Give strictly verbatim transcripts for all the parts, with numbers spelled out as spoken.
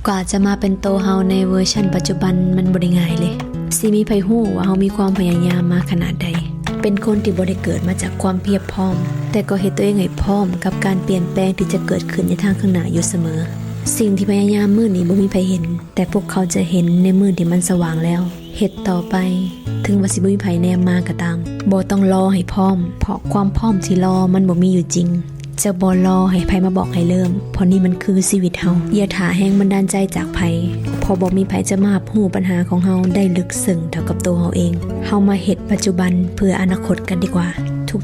กว่าจะมาเป็นโตเฮาในเวอร์ชันปัจจุบันมันบ่ได้ง่ายเลย สิมีไผฮู้ว่าเฮามีความพยายามมาขนาดใด เป็นคนที่บ่ได้เกิดมาจากความเพียบพร้อม แต่ก็เฮ็ดตัวเองให้พร้อมกับการเปลี่ยนแปลงที่จะเกิดขึ้นในทางข้างหน้าอยู่เสมอ สิ่งที่พยายามมื้อนี้บ่มีไผเห็น แต่พวกเขาจะเห็นในมื้อที่มันสว่างแล้ว เฮ็ดต่อไป ถึงว่าสิบ่มีไผแนมมาก็ตาม บ่ต้องรอให้พร้อม เพราะความพร้อมที่รอมันบ่มีอยู่จริง จะบ่รอให้ไผมาบอกให้เริ่ม เพราะนี่มันคือชีวิตเฮา อย่าถ่าแรงบันดาลใจจากไผ เพราะบ่มีไผจะมารับรู้ปัญหาของเฮาได้ลึกซึ้งเท่ากับตัวเฮาเอง เฮามาเฮ็ดปัจจุบันเพื่ออนาคตกันดีกว่า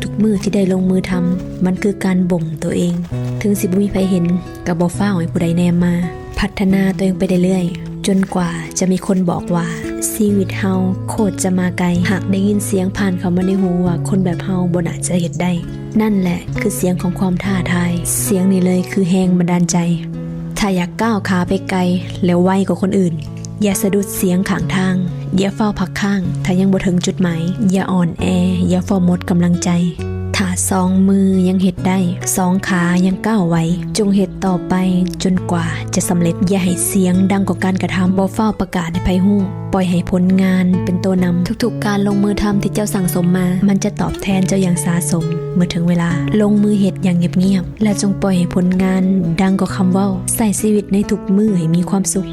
ทุกๆมื้อที่ได้ลงมือทำ มันคือการบ่มตัวเอง ถึงสิบ่มีไผเห็น ก็บ่ฟ้าวให้ผู้ใดแนมมา พัฒนาตัวเองไปเรื่อยๆ จนกว่าจะมีคนบอกว่า ชีวิตเฮาโคตรจะมาไกล หากได้ยินเสียงผ่านเข้ามาในหูว่าคนแบบเฮาบ่น่าจะเฮ็ดได้ นั่นแหละคือเสียงของความท้าทาย เสียงนี้เลยคือแรงบันดาลใจ ถ้าอยากก้าวขาไปไกล แล้วไวกว่าคนอื่น อย่าสะดุดเสียงข้างทาง อย่าฟ้าวพักค้าง ถ้ายังบ่ถึงจุดหมาย อย่าอ่อนแอ อย่าฟ้าวหมดกำลังใจ ถ้าสองมือยังเฮ็ดได้ สองขายังก้าวไหว จงเฮ็ดต่อไปจนกว่าจะสำเร็จ อย่าให้เสียงดังกว่าการกระทำ บ่ฟ้าวประกาศให้ไผฮู้ ปล่อยให้ผลงานเป็นตัวนำ ทุกๆการลงมือทำที่เจ้าสั่งสมมา มันจะตอบแทนเจ้าอย่างสาสม เมื่อถึงเวลา ลงมือเฮ็ดอย่างเงียบๆ และจงปล่อยให้ผลงานดังกว่าคำเว้า ใช้ชีวิตในทุกมื้อให้มีความสุข